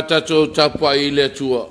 a tatou tapuai i le Atua.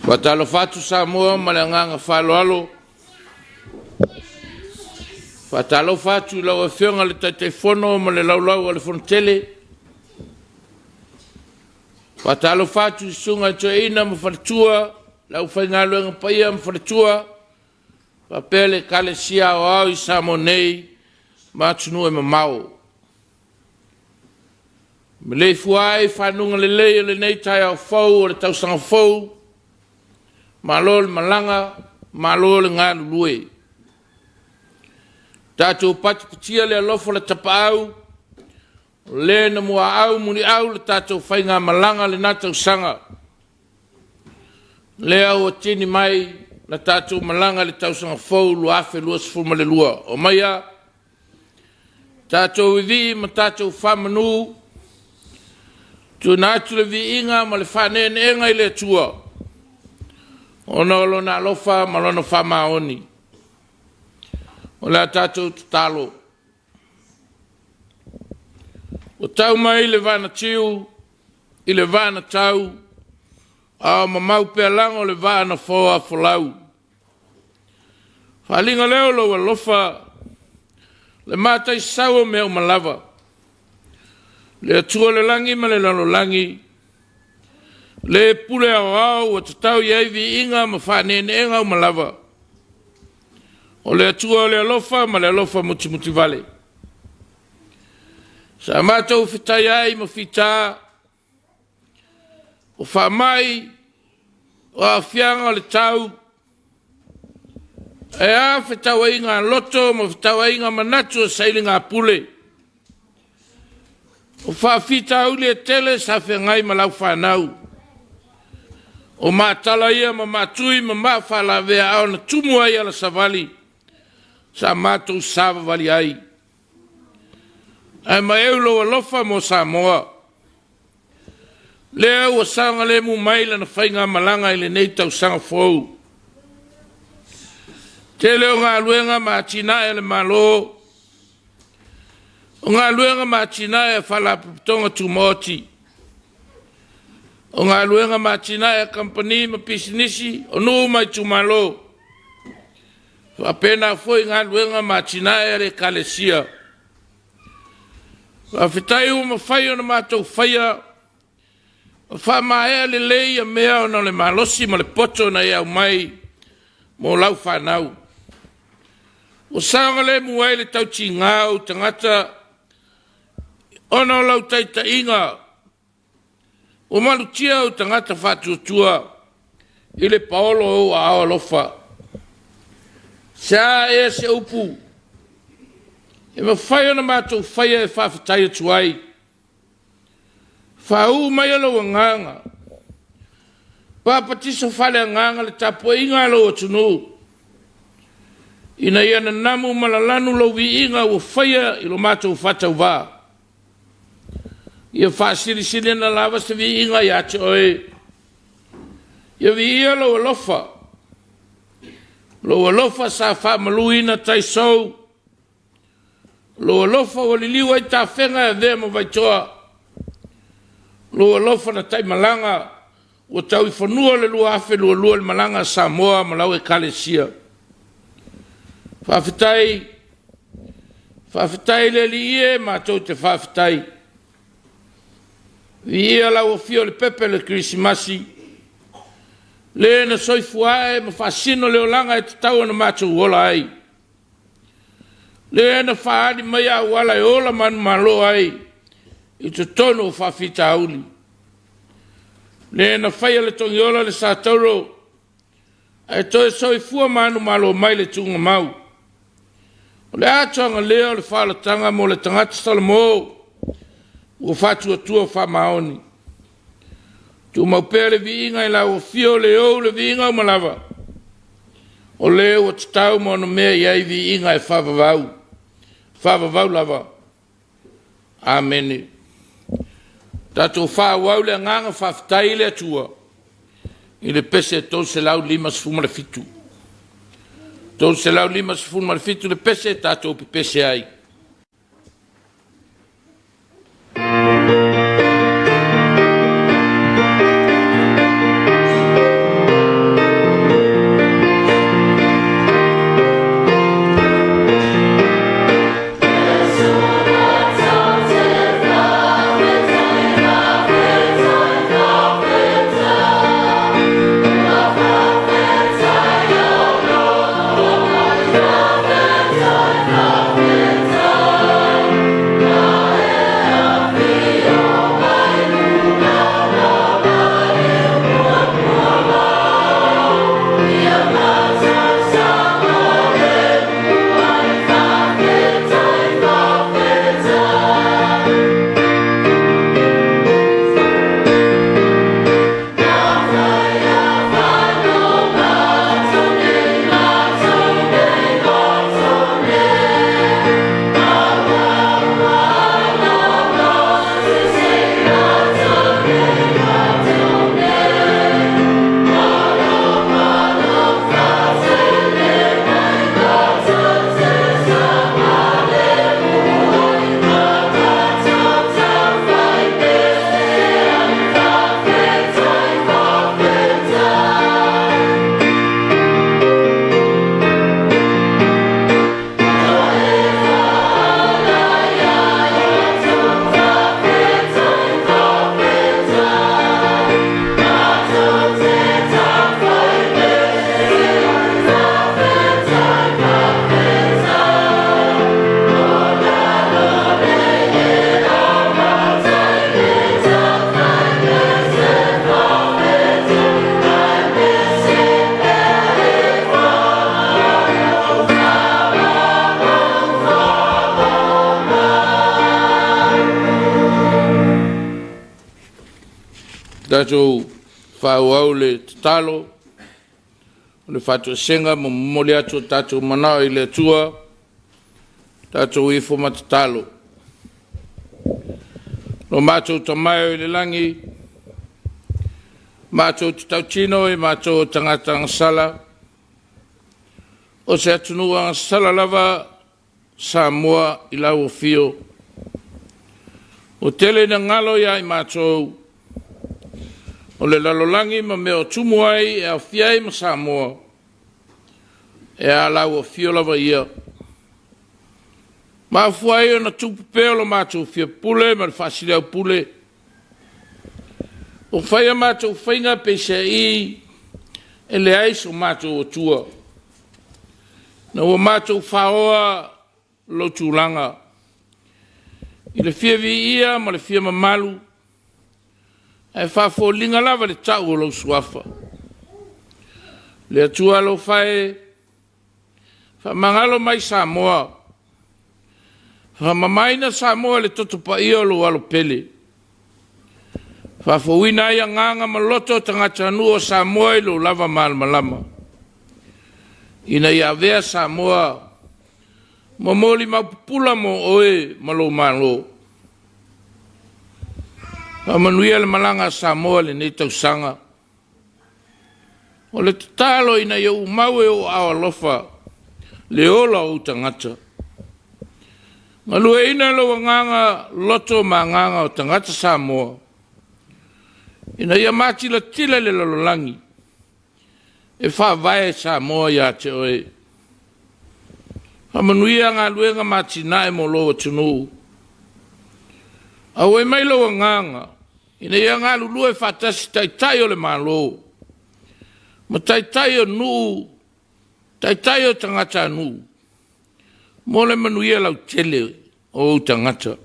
Faatalofa atu Samoa ma le agaga faaaloalo. Faatalofa atu i lau Afioga i le Taitaifono ma le Laulau a le Fono Tele. Faatalofa atu i Susuga i Toeaina ma Faletua, le aufaigaluega paia ma faletua, faapea le Ekalesia Aoao i Samoa nei ma atunuu e mamao. Maleifua ai i faguga lelei o lenei taeao fou o le tausaga fou, malo le malaga, malo le galulue. Tatou patipatia le alofa o le Tapaau, o Le na muaau muliau le tatou faigamalaga i lena tausaga, lea ua tini mai le tatou malaga i le tausaga fou 2022. Omaia tatou vivii ma tatou faamanu, tuuina atu le viiga ma le faaneeneega i le Atua ona o Lona alofa ma Lona faamaoni. O le a tatou tatalo. Ua tau mai le vanatiu i le vanatau, a o mamao pea lago le vaa na foafolau. O le faaaliga lea o lou alofa, le mataisau o mea uma lava, le Atua o le lagi ma le lalolagi, le pule aoao ua tatau i ai viiga ma faaneeneega uma lava, o le Atua o le alofa ma le alofa mutimutivale. Sa matou fetai ai ma fita, o faamai, o aafiaga o le tau, ae a fetauaiga loto ma fetauaiga manatu o sailigapule, o faafitauli e tele sa feagai ma lau fanau, o matala ia ma maatui ma maa faalavea a o na tumu ai alasavali, sa matou savavali ai. Ae ma eu lou alofa mo Samoa, lea ua saogalemu mai lana faigamalaga i lenei tausaga fou. Tele o galuega ma atinae a le Malo, o galuega ma atinae a Faalapotopotoga Tumaoti, o galuega ma atinae a Kamupani ma Pisinisi, o nuu ma itumalo, faapena foi galuega ma atinae a le Ekalesia. Faafetai ua mafai ona matou faia ma faamaea lelei ia mea ona o le malosi ma le poto na e aumai mo lau fanau. Ua saogalemu ai le tautiga o ou tagata ona o lau taitaiga ua malutia ou tagata faatuatua i le paolo o ou aao alofa. Se a ea se upu e mafai ona matou faia e faafetai atu ai? Faauu maia lou agaga, papatiso faaleagaga le tapuaiga a lou atunuu. Ina ia nanamu ma lalanu lou viiga ua faia i lo matou faatauvā. Ia faasilisiliina lava se viiga ia te oe. Ia viia lou alofa, lou alofa sa faamaluina taisou, lou alofa ua liliu ai tafega e avea ma vaitoa, lou alofa na taimalaga ua tau i fanua le 2022 i le malaga a Samoa ma lau Ekalesia. Faafetai, faafetai le Alii e, matou te faafetai. Viia lau afio o le pepe o le Kerisimasi, le na soifua ae ma faasino le olaga e tatau ona matou ola ai, le na faaali mai auala e ola manumalo ai i totonu o faafitauli, le na faia le togiola le satauro ae toe soifua manumalo mai le tuugamau. O le atoaga lea o le faaolataga mo le tagata Salamo ua faatuatua faamaoni. Tumau pea le viiga i lau afio le ou le viiga uma lava, o le ua tatau ma onomea i ai viiga e faavavau, faavavau lava. Amene. Tatou faaauau le agaga faafetai i le Atua i le pese 357. 357 le pese tatou pepese ai. Tatou faaauau le tatalo o le faatoesega ma momoli atu o tatou manao i le Atua, tatou ifo ma tatalo. Lo matou Tama e i le lagi, matou te tautino i matou o tagata agasala, o se atunuu agasala lava Samoa i lau afio. Ua tele ina galo ia i matou o le lalolagi ma mea o tumu ai e aofia ai ma Samoa, e a lau afio lava ia. Mafua ai ona tupu pea lo matou fia pule ma le faasiliaupule. Ua fai a matou faiga peiseai e leai so matou Atua, ina ua matou faoa lou tulaga i le fia viia ma le fia mamalu, ae faafoliga lava le tau o lou Suafa. Le Atua alofa e, faamagalo mai Samoa, faamamaina Samoa i le toto paia o lou Alo pele, faafouina ai agaga ma loto o tagatanuu o Samoa i lou lava malamalama. Ina ia avea Samoa ma molimau pupula mo Oe ma lou Malo. Faamanuia le malaga a Samoa i lenei tausaga. O le tatalo ina ia ou mau e ou aao alofa le ola o ou tagata. Galueaiina lou agaga loto ma agaga o tagata Samoa ina ia matilatila i le lalolagi e faavae Samoa ia te Oe. Faamanuia galuega ma atinae mo lou atunuu. Auai mai lou agaga ina ia galulue faatasi Taitai o le Malo ma Taitai o nuu, Taitai o tagatanuu mo le manuia lautele o ou tagata.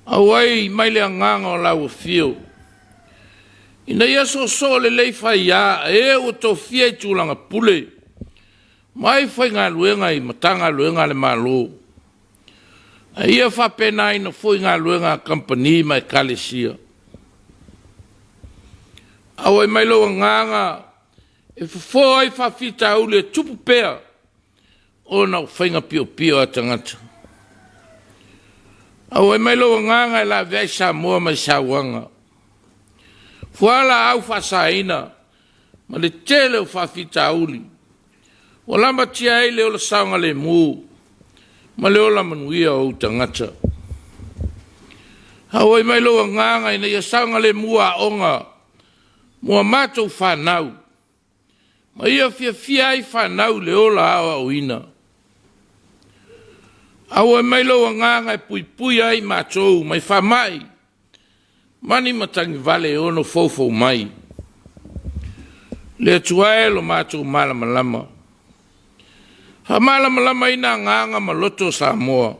Auai mai le agaga o lau afio ina ia soosoo lelei faia a e ua tofia i tulaga pule ma faigaluega i Matagaluega a le Malo, a ia faapenaina foi galuega a Kamupani ma Ekalesia. Auai mai lou agaga e fofo ai faafitauli e tupu pea ona o faiga piopio a tagata. Auai mai lou agaga e laveai Samoa mai sauaga, fualaau faasaina ma le tele o faafitauli ua lamatia ai le ola saogalemu ma le ola manuia o ou tagata. Auai mai lou agaga ina ia saogalemu aoga mo a matou fanau, ma ia fiafia ai fanau i le ola aoaoina. Auai mai lou agaga e puipui ai matou mai faamai ma ni matagi vale e ono foufou mai. Le Atua e lo matou malamalama, faamalamalamaina agaga ma loto o Samoa,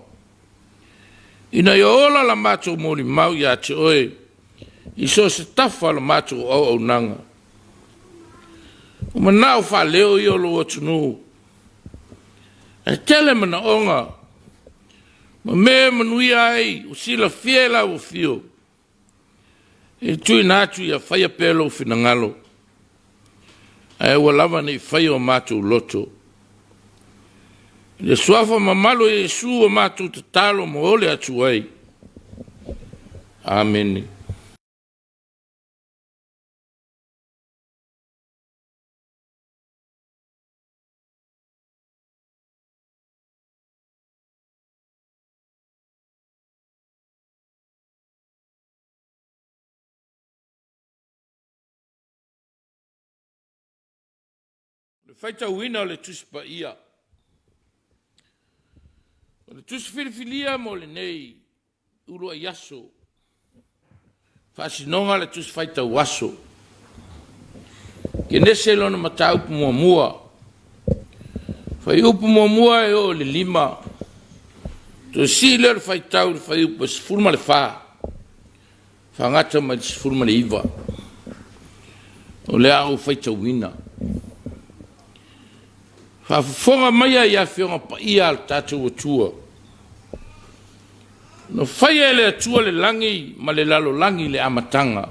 ina ia ola la matou molimau ia te Oe i so o se tafa o la matou auaunaga. O manao faaleo ia o lou atunuu, ae tele manaoga ma mea e manuia ai ua silafia e lau afio, e tuuina atu ia faia pea lou finagalo, ae aua lava ne i faia o matou loto. I le suafa mamalu o Iesu ua matou tatalo ma ole atu ai. Amene. Le faitauina o le Tusi Paia. O le tusi filifilia mo lenei uluai aso, faasinoga le tusi faitau aso. Kenese lona mataupu muamua, fuaiupu 1 e oo i le 5, toe sii lea o le faitau i le fuaiupu e 14, faagata mai le 19. O le a ou faitauina. Faafofoga maia i Afioga Paia a le tatou Atua. Na faia e le Atua le lagi ma le lalolagi i le amataga.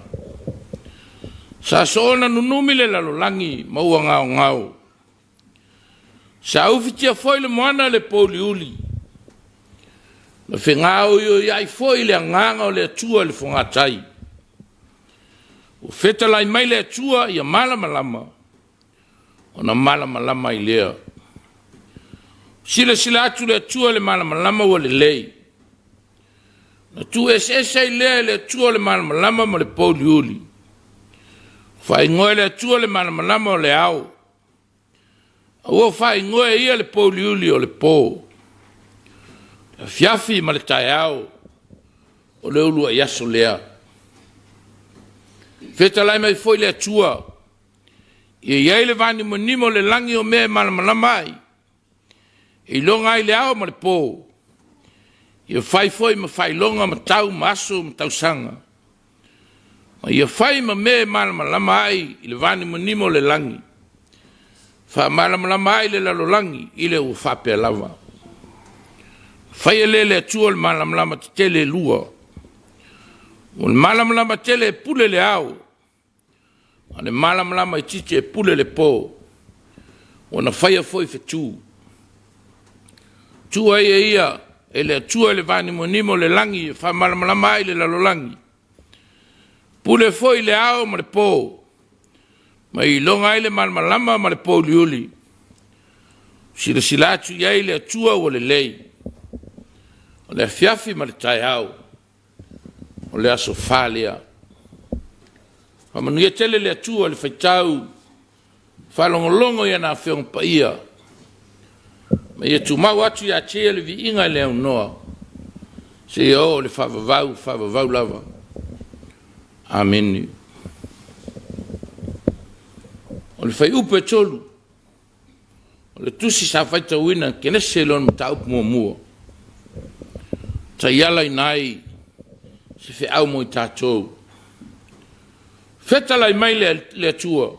Sa soona nunumi le lalolagi ma ua gaogao. Sa ufitia foi le moana i le pouliuli. Na fegaoioiai foi le agaga o le Atua i le fogatai. Ua fetalai mai le Atua ia malamalama, ona malamalama ai lea. Silasila atu le Atua i le malamalama ua lelei. Na tuueseese ai lea e le Atua le malamalama ma le pouliuli. Faaigoa e le Atua le malamalama o le ao. A ua faaigoa e ia le pouliuli o le po. Le afiafi ma le taeao o le uluai aso lea. Fetalai mai foi le Atua, ia i ai le vanimonimo o le lagi o mea e malamalama ai, e iloga ai le ao ma le po, ia fai foi ma faailoga ma tau ma aso ma tausaga, ma ia fai ma mea e malamalama ai i le vanimonimo o le lagi, faamalamalama ai le lalolagi i le ua faapea lava. Faia lea e le Atua le malamalama tetele e lua, o le malamalama tele e pule le ao, a o le malamalama itiiti e pule le po. Ua na faia foi fetu. Tuu ai e ia e le Atua i le vaanimonimo o le lagi e faamalamalama ai le lalolagi. Pule foi i le ao ma le po, ma iloga ai le malamalama ma le pouliuli. Silasila atu i ai le Atua ua lelei. O le afiafi ma le taeao, o le aso fa lea. Faamanuia tele le Atua i le faitau faalogologo i ana Afioga Paia, ma ia tumau atu ia te Ia le viiga e le aunoa, seia oo i le faavavau, faavavau lava. Amene. O le fuaiupu e 3 o le tusi sa faitauina Kenese lona mataupu muamua, taialaina ai se feau mo i tatou. Fetalai mai le Atua,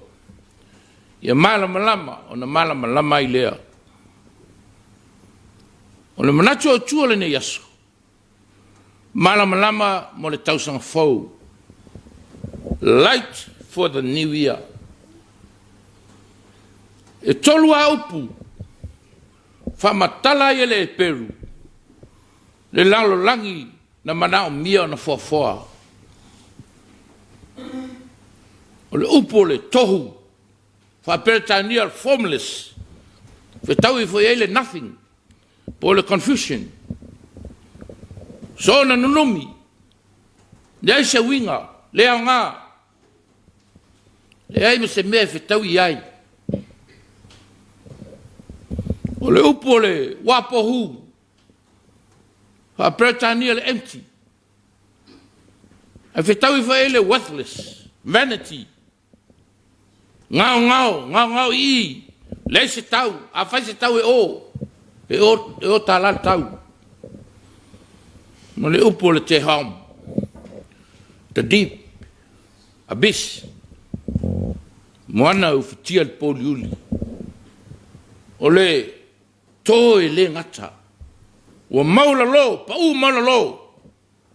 ia malamalama ona malamalama ai lea. O le manatu autu o lenei aso, malamalama mo le tausaga fou. Light for the new year. E tolu lava upu faamatala ai e le Heperu le lalolagi na manaomia ona foafoa. O le upu o le tohu, faa-Peretania o le formless, fetaui foi i ai le nothing po o le confusion. Soona nunumi, leai se uiga, le aoga, leai ma se mea e fetaui i ai. O le upu o le uapohu, faa-Peretania o le empty, ae fetaui foi i ai le worthless, vanity, gaogao, gaogao i i, leai se tau. A fai se tau e o, e $1 le tau. Ma le upu o le Tehom, the deep, abyss, moana e ufitia le pouliuli. O le to e le gata, ua maualalo, pau maualalo.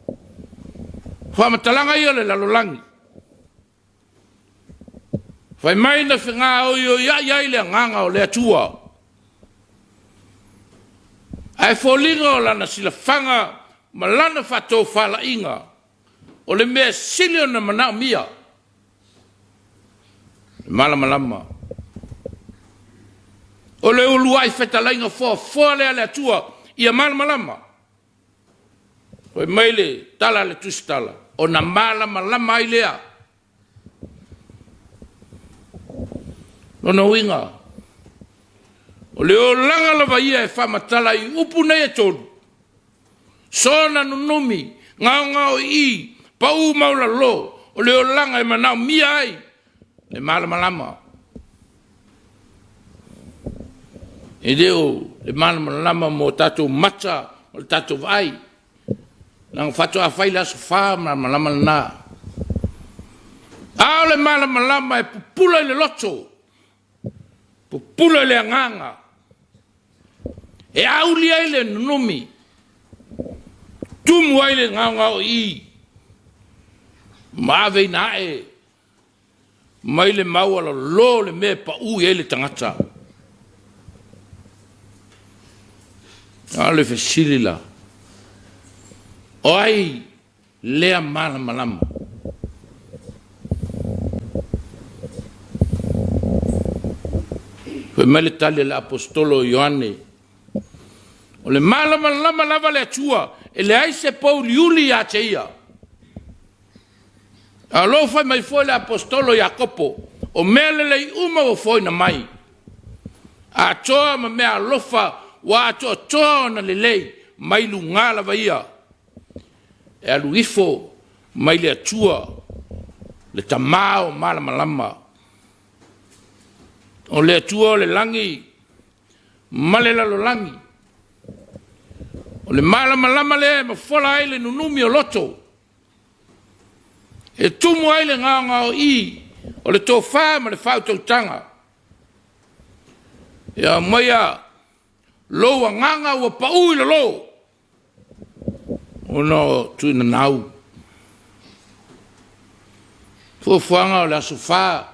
O faamatalaga ia o le lalolagi, fai mai na fegaoioiai ai le agaga o le Atua, ae foliga o lana silafaga ma lana faatofalaiga o le mea sili ona manaomia, le malamalama. O le uluai fetalaiga foafoa lea a le Atua ia malamalama. Fai mai le tala a le Tusitala, ona malamalama ai lea. Lona uiga, o le olaga lava ia e faamatala i upu nei e tolu, soona nunumi, gaogaoii, pau maualalo, o le olaga e manaomia ai le malamalama. E le o le malamalama mo tatou mata o le tatou vaai, leaga faatoa fai le aso 4 malamalama lena. A o le malamalama e pupula i le loto, pupula i le agaga, e auli ai le nunumi, tumu ai le gaogaoii, ma aveina ae mai le maualalo le mea e pau i ai le tagata. A o le fesili la, o ai lea malamalama? Fai mai le tali a le Aposetolo o Ioane, o le malamalama lava le Atua, e leai se pouliuli ia te ia. A o lo o fai mai foi le Aposetolo Iakopo, o mea lelei uma ua foina mai, atoa ma mea alofa ua atoatoa ona lelei mai luga lava ia, e alu ifo mai le Atua, le Tama o malamalama. O le Atua o le lagi ma le lalolagi. O le malamalama lea e mafola ai le nunumi o loto, e tumu ai le gaogaoii o le tofa ma le faautautaga. Ia aumaia lou agaga ua pau i lalo, ona o tuinanau. Fuafuaga o le aso 4,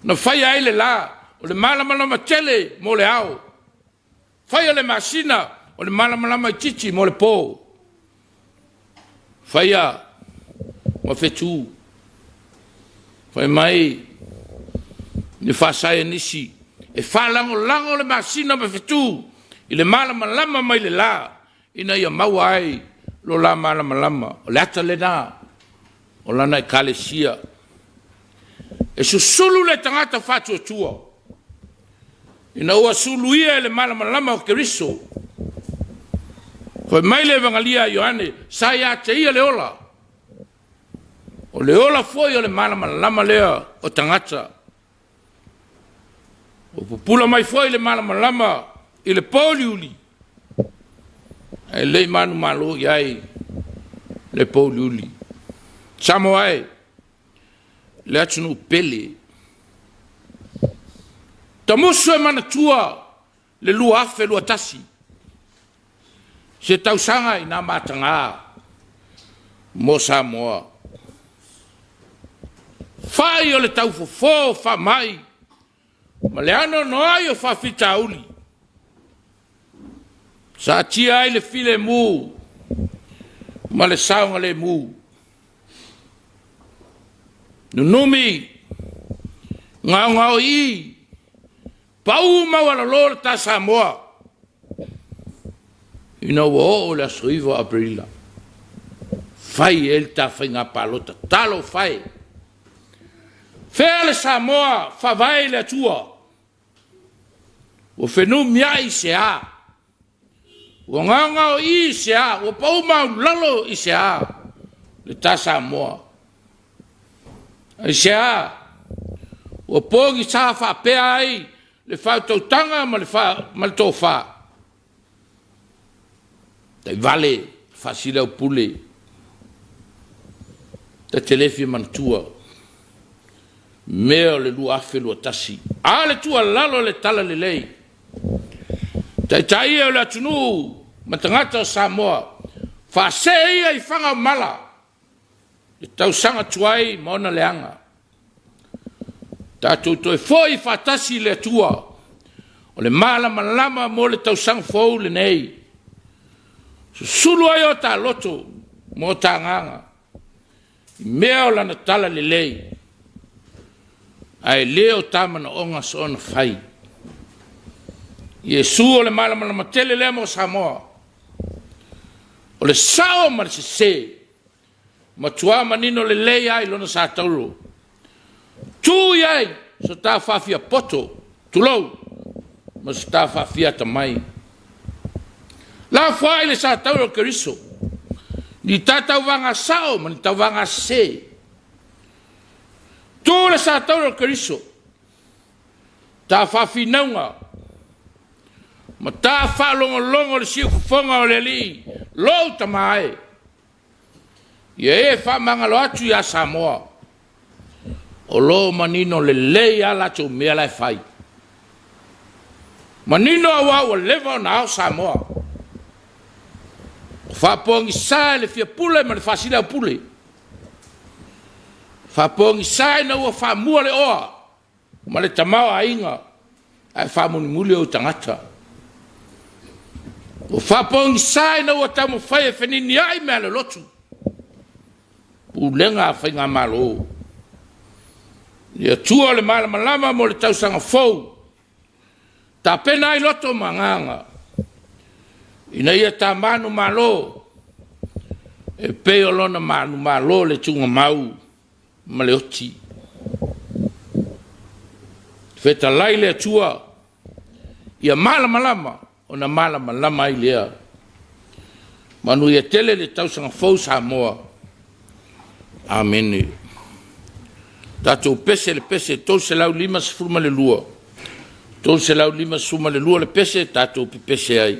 na faia ai le la. o le malamalama tele mo le ao. Faia le masina o le malamalama itiiti mo le po. Faia ma fetu. Fai mai le faasaienisi, e faalagolago le masina ma fetu i le malamalama mai le la ina ia maua ai lo la malamalama. O le ata lena o lana ekalesia. E susulu le tagata faatuatua ina ua suluia e le malamalama o Keriso. Fai mai le Evagalia a Ioane, sa ia te ia le ola, o le ola foi o le malamalama lea o tagata. Ua pupula mai foi le malamalama i le pouliuli, ae le i manumalo i ai le pouliuli. Samoa e, le atunuu pele, tamusu e manatua le 2021, se tausaga ina mataga mo Samoa. Fai o le taufofo o faamai ma le anoanoai o faafitauli, satia ai le filemu ma le saogalemu. Nunumi, gaogaoii, pau maualalo le ta Samoa ina ua oo le aso 9 o Aperila, fai ai le ta faiga palota. Talofa e! Fea le Samoa faavae i le Atua? Ua fenumiai se a? Ua gaogaoii i se a? Ua pau maualalo i se a le ta Samoa? Aisea ua pogisa faapea ai le faautautaga ma le tofa? Taivale faasiliaupule, ta te le fia manatua mea o le 2021. A o le tuualalo i le Talalelei, Taitai e o le atunuu ma tagata o Samoa, faasee ia i faga o mala le tausaga tuai ma ona leaga. Tatou toe foi faatasi i le Atua, o le malamalama mo le tausaga fou lenei. Susulu ai o ta loto ma o ta agaga i mea o lana talalelei, ae le o ta manaoga soona fai. Iesu o le malamalama tele lea mo Samoa. O le sao ma le sese, matua manino lelei lava i lona sa tauro. Tu i ai so ta faafiapoto, tulou, ma so ta faafiatamai. Lafoai le sa tauro o Keriso, ni ta tauvaga sao ma ni tauvaga sese. Tu le sa tauro o Keriso, ta faafinauga ma ta faalogologo i le siufofoga o le Alii, lou Tama e, ia e faamagalo atu ia Samoa, o lo o manino lelei lava latou mea la e fai. Manino aua ua leva ona ao Samoa. O faapogisa e le fia pule ma le faasiliaupule. Faapogisa ina ua faamua le oa ma le tamaoaiga ae faamulimuli ou tagata. Ua faapogisa ina ua taumafai e feniniai mealolotu, pulega a faigamalo. Le Atua o le malamalama mo le tausaga fou, tapena ai loto ma agaga, ina ia ta manumalo e pei o lona manumalo le tuugamau ma le oti. Fetalai le Atua, ia malamalama ona malamalama ai lea. Manuia tele le tausaga fou Samoa. Amene. Tatou pese le pese 352, 352 le pese tatou pepese ai.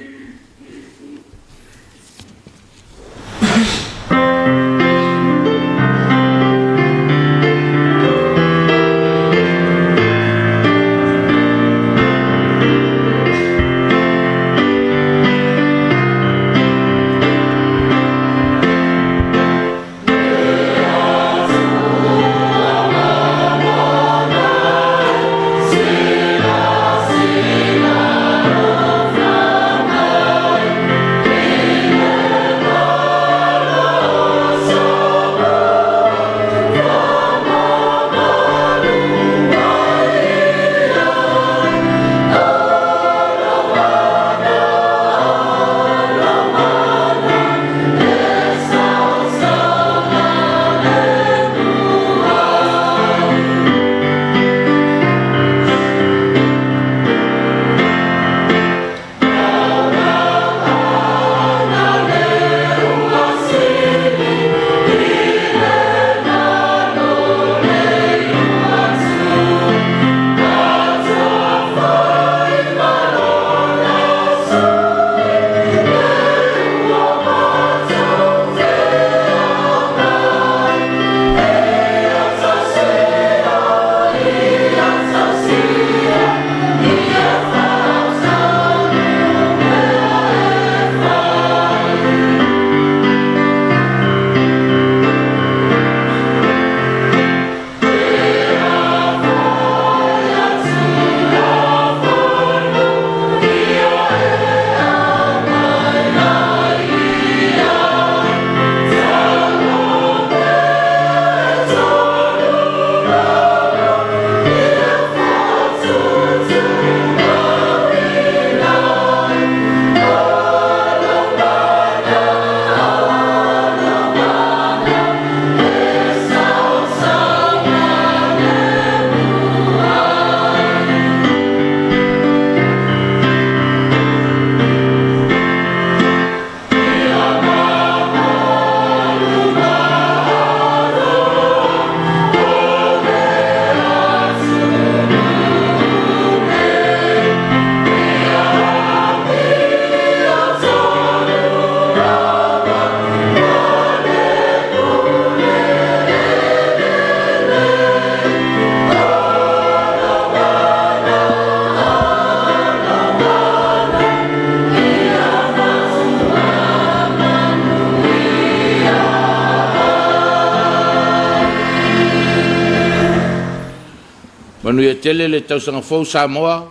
Manuia tele le tausaga fou Samoa,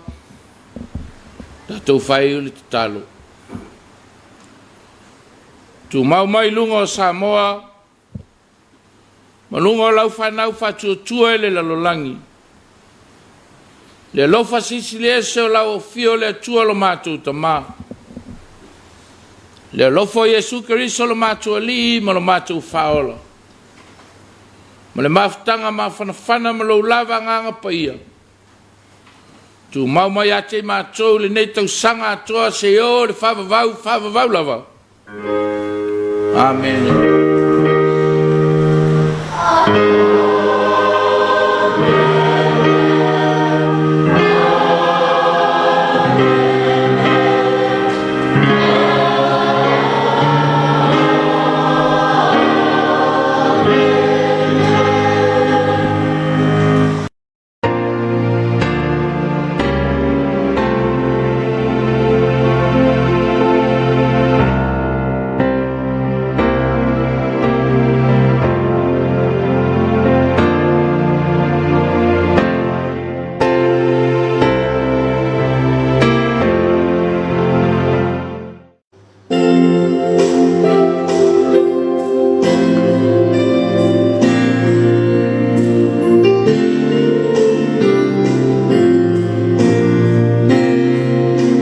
tatou faaiu le tatalo. Tumau mai luga o Samoa ma luga o lau fanau faatuatua i le lalolagi, le alofa silisili ese o lau afio o le Atua lo matou Tama, le alofa o Iesu Keriso lo matou Alii ma lo matou Faaola, ma le mafutaga mafanafana ma lou lava Agaga Paia, tumau mai ia te i matou i lenei tausaga atoa seia oo i le faavavau faavavau lava. Amene.